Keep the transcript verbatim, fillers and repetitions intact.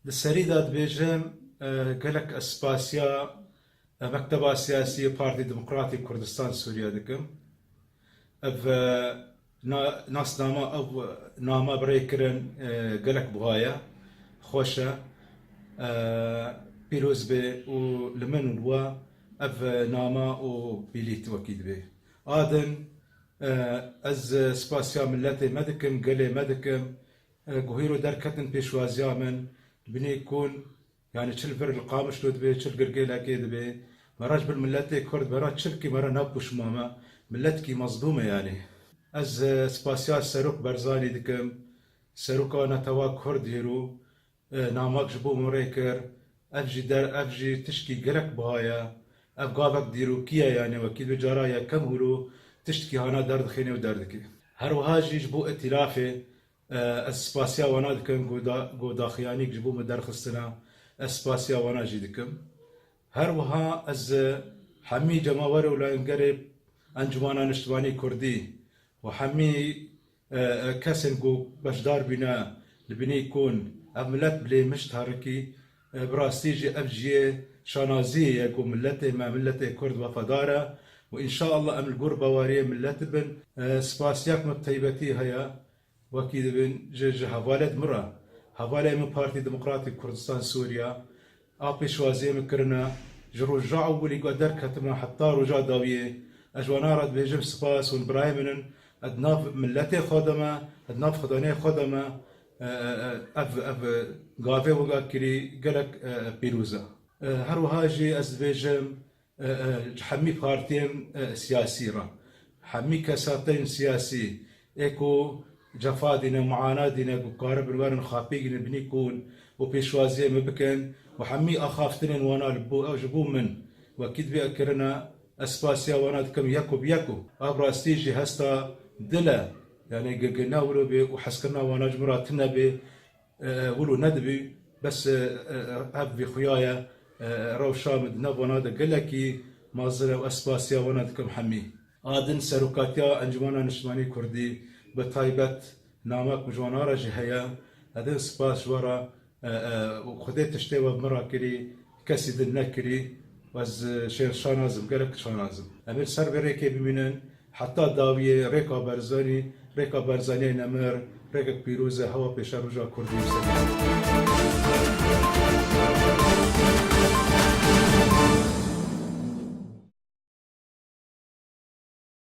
Li serî de dibêjim, e, gelek ez spasiya, e, Mekteba Siyasî yê Partî Demokratîk Kurdistan Sûriye dikim. Ev, e, na-, nasnama, ev nama bi rê kirin, e, gelek buha ye, xweş e, e, pîroz be û li min û li we ev, e, nama û bîlît wekî dibe. A din, e, ez, e, spasiya miletê me dikim, gelê me dikim, e, ku hîro derketin pêşwaziya min, li binê kon, yanî çi li vir li Qamişlo dibe, çi li Girgêlekê dibe, me re ji bil miletê Kurd, me re çi bikî, me re ne pûşma me, miletkî mezlûm e yanî. Ez, e, spasiya Serok Barzanî dikim, Seroka Netewa Kurd hîro, e, namak ji bo min rê kir, ev jî der, ev jî tişkî gelek buha ye, ev gavek dîrokî ye, yanî wekî bi cara yekem hûro tiştkî hana derdixîne û derdikê. Her wiha jî ji bo îtîlafê, e, ez spasiya wana dikim ku da-, ku daxuyanîk ji bo min derxistine, ez spasiya wana jî dikim. Her wiha ez, e, hemî cemawerê û layengerê Encumana Niştimanî Kurdî û hemî, e, e, kesên ku beşdar bîne li binî kon ev milet bilê mişt herikî, e, bi rastî jî ev jiyê şanaziyê ye ku miletê me, miletê Kurd wefadar e û înşaallah em li gor baweriyê milet dibin. E, spasiyek me bi taybetî heye. Wekî dibin ji, ji hevalê min re, hevalê min Partî Demokratîk Kurdistan Sûriye, a pêşwaziyê min kirine, ji roja ewilî ku derketime heta roja dawiyê, ez ji wana re dibêjim spas, hûn birayê min in, ez di nav miletê xwe de me, ez di nav xwedanê xwe de me, e, e, e, ev, ev gavê wega kirî gelek, e, e, pîroz e. E, her wiha jî ez dibêjim, e, e, ji hemî partiyên, e, siyasî re, hemî kesatên siyasî ê ku cefa dîne, muana dîne, ku karibin werin xapîgînin binî kon û pêşwaziyê min bikin û hemî axaftinên wana li bo, ji bo min wekî dibê kirine, ez spasiya wana dikim yek û bi yek û ev rastî jî hesta dil e. Yanî girgirina wilo bê û hezkirina wana ji min re tune bê, e, wilo nedibî, bes, e, e, ev vî xuya ye, e, rewşa min di nav wana de gelekî mezin e û ez spasiya wana dikim hemî. A din serokatiya Encumena Niştimanî Kurdî, bi taybet namek min ji wana re jî heye, ez din spas ji we re, e, e, û Xwedê tiştê we bi min re kirî, kesî din nekirî, ez, e, şê-, şanaz im, gelek şanaz im. Em ê li ser vê rêkê bimînin, heta dawiyê rêka Barzanî, rêka Barzaniyê nemir, rêkek pîroz e, hewa pêşeroja Kurdî û sekinî.